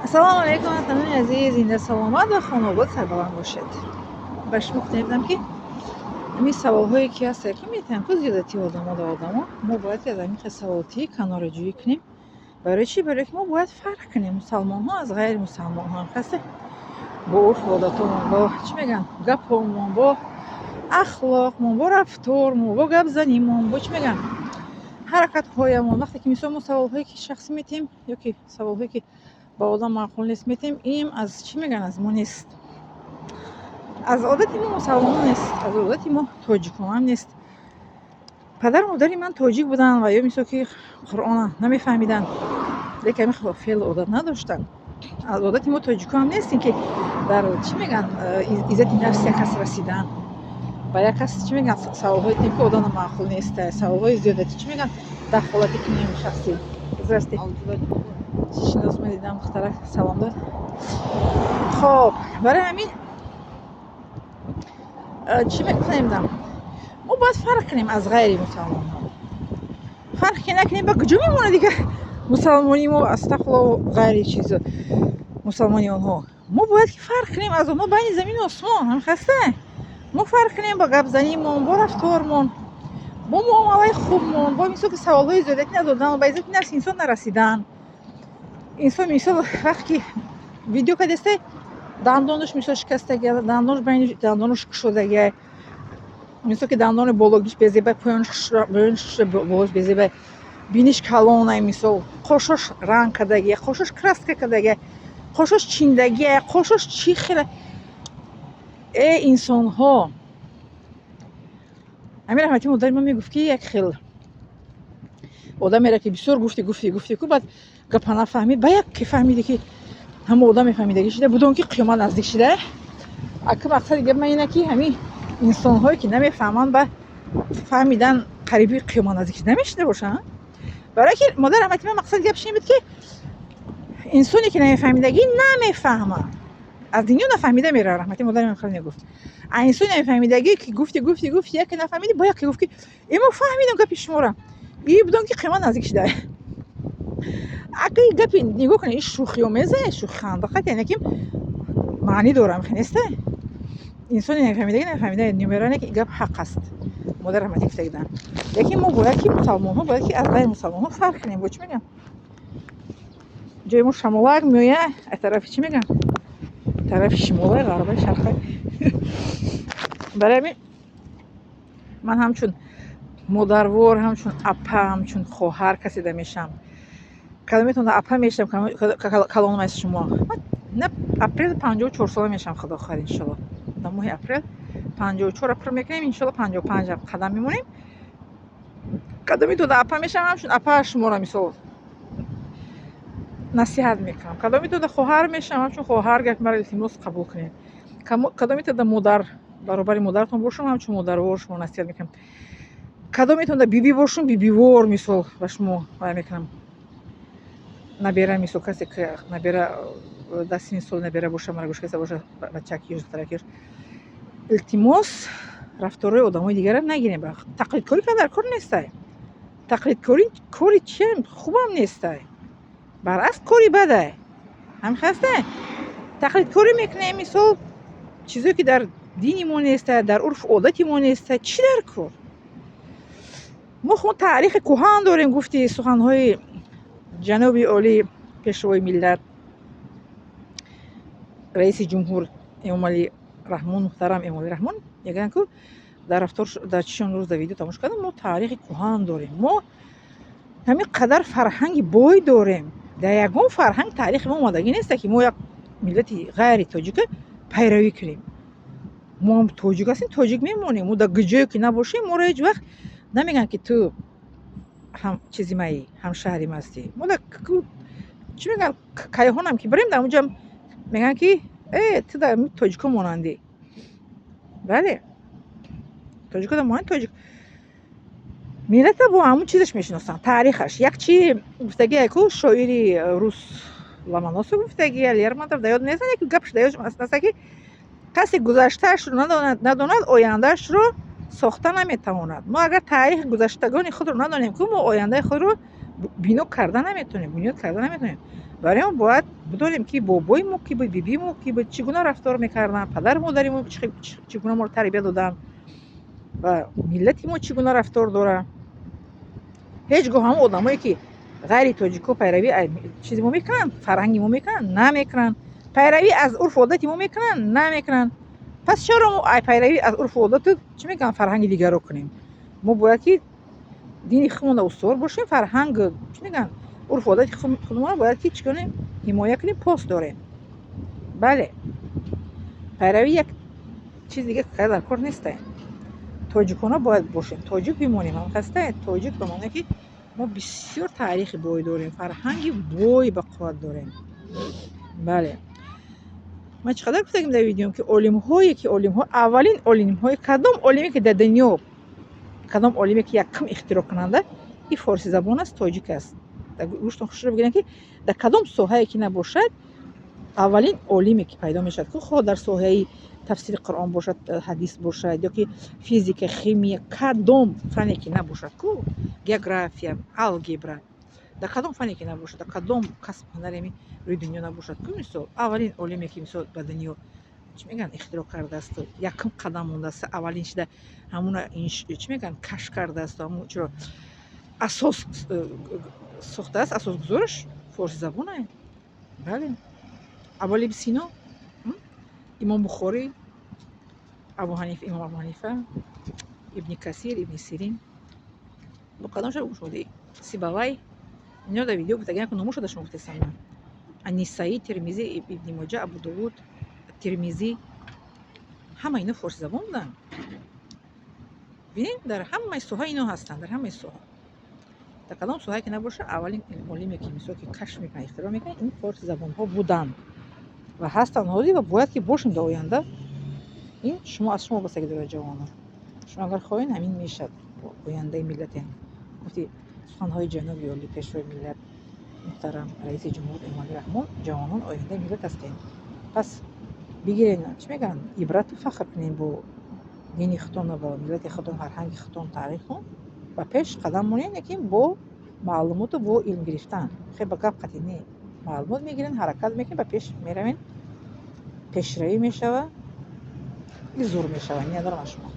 Ассалому алайкум, ватанони азиз, зинда, саломат ва хонобод, сарбаланд бошед. Ба шумо гуфта ки ҳамин саволҳое ки ҳастад, ки метавонем ку зиёдатии одамо да одамо, мо бояд аз ҳамин хел саволтӣ канораҷӯӣ кунем. Барои чӣ? Барои ки мо бояд фарқ кунем мусалмонҳо аз ғайри мусалмонҳо. Касе бо урфу одатомон, бо чӣ мегӯянд, гапҳомон, бо ахлоқмон, бо рафтормон, бо гапзанимон, бо чӣ мегӯянд, ҳаракатҳоямон. Вақте ки, мисол, мо саволҳое ки шахсӣ метиҳем ё ки саволҳое ки ба одам маъқул нест метиҳем, ин аз чӣ мегӯянд, аз мо нест, аз одати мо мусалмонон нест, аз одати мо тоҷиконам нест. Падару модари ман тоҷик буданд ва ё, мисол, ки Қуръона намефаҳмиданд, лекин ҳамин феълу одат надоштанд. Аз одати мо тоҷиконам нест ин ки дар, чӣ мегӯянд, иззати нафси як кас расидан, ба як кас, чӣ мегӯянд, саволҳое тиҳем, ки одамро маъқул нест, саволҳои зиёдатӣ, чӣ мегӯянд, дахолатӣ кунем шахсӣ. Здрасте. Шинос медидам, духтарак салом дод. Хоб, барои ҳамин чӣ мекунем? Мо бояд фарқ кунем аз ғайри мусалмонҳо. Фарқ ки накунем, ба куҷо мемонад дигар мусалмонии мо, астағфирулло, ғайри чизо мусалмони онҳо? Мо бояд ки фарқ кунем аз онҳо байни замину осмон. Ҳам хаста мо фарқ кунем бо гапзанимон, бо рафтормон, бо муомалаи хубмон, бо, мисол, ки саволҳои зиёдатӣ надодан, ба иззати нафси инсон нарасидан. Инсон, мисол, вақте ки видео кардесте, дандонаш, мисол, шикастагия, дандонаш, байни дандонаш кушодагия, мисол, ки дандони бологиш безеба, поёнаш болош безеба, биниш калонай, мисол, қошош ранг кардагия, қошош краска кардагия, қошош чиндагия, қошош чӣ хела. Э, инсонҳо, ҳамин раҳмати модари ман мегуфт, ки як хел одамеро ки бисёр гуфтӣ, гуфтӣ, гуфтӣ ку, баъд гапа нафаҳмид, ба як ки фаҳмиде, ки ҳама одам мефаҳмидагӣ шида будон, ки қиёмат наздик шида. Ака, мақсади гап ман ина, ки ҳамин инсонҳое ки намефаҳманд, ба фаҳмидан қариби қиёмат наздик шида намешида бошанд. Барое ки модар раҳмати ман мақсади гапш ин буд, ки инсоне ки намефаҳмидагӣ намефаҳмад, аз дунё нафаҳмида меравад. Раҳмати модари ман хеле мегуфт: а инсони намефаҳмидагӣ, ки гуфти, гуфти, гуфти, яке нафаҳмиди, бо яке гуфт, ки э, мо фаҳмидем гапи шуморо, и будон, ки қиёмат наздик шида. Ака, гапи нигоҳ кунед, ин шӯхиомезе, шӯхи хандақат, яъне ки маънӣ дорам неста. Инсони намефаҳмидагӣ нафаҳмида мемирад, ки гап ҳақ аст, модар раҳматӣ гуфтагидан. Лекин мо бояд ки, мусалмонҳо бояд ки аз ғайри мусалмонҳо фарқ кунем. Бо чӣ мегӯям, ҷои мо шамолак меояд аз тарафи, чӣ мегӯям, тарафи шимолай, ғарбай, шарқай. Барои ҳамин ман ҳамчун модарвор, ҳамчун апа, ҳамчун хоҳар каседа мешавам. Кадометон апа мешавам, калонам аз шумо. На, апрел 54 сола мешавам, худо хоҳад, иншолло. Дар моҳи апрел 54 пур мекунем, иншолло, 55 қадам мемонем. Кадомитон апа мешавам, ҳамчун апа шуморо, мисол, насиҳат мекунам. Кадомитонда хоҳар мешавам, ҳамчун хоҳар гапи маро, илтимос, қабул кунед. Кадомитонда модар, баробари модаратон бошам, ҳамчун модарвор шумо насиҳат мекунам. Кадометонда бибӣ бошум, бибивор, мисол, ба шумо вай мекунам. Набера, мисол, касе ки набера, дар синни сол набера боша, мара гӯш каса боша, бачаки ёш, духтараки ёш, илтимос, рафторҳои одамои дигарро нагирем. Тақлидкорӣ кардан дар кор нестай. Тақлидкорӣ кори чиам хубам нестай, баръакс, кори бадай. Ҳамин хастай, тақлидкорӣ мекунем, мисол, чизое ки дар дини мо нестай, дар урфу одати мо нестай. Чӣ дар кор? Мо худ таърихи кӯҳан дорем. Гуфти суханҳои ҷаноби олӣ, пешвои миллат, раиси ҷумҳур Эмомалӣ Раҳмон, муҳтарам Эмомалӣ Раҳмон, мегӯянд ку дар рафтор, дар чишон рӯз дар видео тамошо кардам: мо таърихи кӯҳан дорем, мо ҳамин қадар фарҳанги бой дорем. Дар ягон фарҳанг таърихи мо омадагӣ неста, ки мо як миллати ғайри тоҷика пайравӣ кунем. Мо тоҷик ҳастем, тоҷик мемонем. Мо дар ҷое ки набошем, моро ҳеҷ вақт намегӯянд, ки ту ҳам чизи маӣ, ҳамшаҳри ма ҳастӣ. Мо дар, чӣ мегӯянд, кайҳонам ки бирем, дар онҷа мегӯянд, ки э, ту дар тоҷико монандӣ. Бале, тоҷико дар монанди тоҷик. Миллата бо ҳамун чизаш мешиносанд, таърихаш. Як чи гуфтагие ку шоири рус Ломоносов гуфтагия, Лермонтов, дар ёд нестам, як гапш дар ёд аст, ки касе гузаштаашро надонад, ояндаашро сохта наметавонад. Мо агар таърихи гузаштагони худро надонем ку, мо ояндаи худро Бино карда наметонем, бунёд карда наметонем. Барои он бояд бидонем, ки бобои мо кӣ буд, бибии мо кӣ буд, чӣ гуна рафтор мекарданд, падару модари мо чӣ гуна моро тарбия доданд ва миллати мо чӣ гуна рафтор дорад. Ҳеҷ гоҳ ҳамон одамое, ки ғайри тоҷикҳо, пайравӣ чизи мо мекунанд, фарҳанги мо мекунанд? Намекунанд. Пайравӣ аз урфу одати мо мекунанд? Намекунанд. Пас чаро мо пайравӣ аз урфу одату, чӣ мегӯянд, фарҳанги дигарро кунем? Мо бояд ки дини худмонро устувор бошем, фарҳанг, чӣ мегӯянд, урфу одати худмонро бояд ки чӣ кунем? Ҳимоя кунем, пос дорем. Бале, пайравӣ як чиз дига дар кор нестае. Тоҷикона бояд бошем, тоҷик бимонем. Ҳамқаста тоҷик ба маъное, ки мо бисёр таърихи бой дорем, фарҳанги бой ба қувват дорем. Бале, ман чӣ қадар гуфтагим дар видеом, ки олимҳое ки олимҳо, аввалин олимҳои, кадом олиме ки дар дунё, кадом олиме ки якум ихтироъкунанда и форсизабон аст, тоҷик аст. Гӯштон хушро бигирем, ки дар кадом соҳае ки набошад, аввалин олиме ки пайдо мешавад, ки хоҳ дар соҳаи тафсири Қуръон бошад, ҳадис бошад ё ки физика, химия, кадом фане ки набошад ку, география, алгебра, дар кадом фане ки набошад, дар кадом касб, ҳунаре рӯи дунё набошад ку, мисол, аввалин олиме ки, мисол, ба дунё, чӣ мегӯянд, ихтироъ кардаасту якум қадам мондааст, аввалин шида ҳамуна, чӣ мегӯянд, кашф кардаасту ҳамун чиро асос сохтааст, асосгузораш форсизабонае. Бале, Абу Али Сино, Имом Бухорӣ, Абу Ҳанифа, Имом Абу Ҳанифа, Ибни Касир, Ибни Сирин, бо кадомша гӯш? Сибавай, ино дар видео гуфтагиам, номошо да шумо гуфтесам ман. Аннисаӣ, Термизӣ, Ибни Моҷа, Абу Довуд, Термизӣ, ҳама ино форсизабон буданд. Бинед, дар ҳамаи соҳа ино ҳастанд, дар ҳамаи соҳа. Дар кадом соҳае ки набошад, аввалин олиме ки, мисол, ки кашф мекунад, ихтироъ мекунад, ин форсизабонҳо буданд ва ҳастанд ҳозир ва бояд ки бошем дар оянда. Ин шумо, аз шумо вобастагӣ дорад, ҷавонон. Шумо агар хоҳед, ҳамин мешавад ояндаи миллате. Гуфти суханҳои ҷаноби олӣ, Пешвои миллат, муҳтарам Раиси ҷумҳур Эмомалӣ Раҳмон: ҷавонон ояндаи миллат ҳастем. Пас бигирен, чӣ мегӯянд, ибрату фахр кунем бо дини худтон ва миллати худтон, фарҳанги худтон, таърихтон. Ба пеш қадам монед, лекин бо маълумоту бо илм гирифтан. Хе ба гап қатъӣ не, маълумот мегирен, ҳаракат мекунед, ба пеш меравен, пешравӣ мешава, и зур мешава. Миннатдорам аз шумо.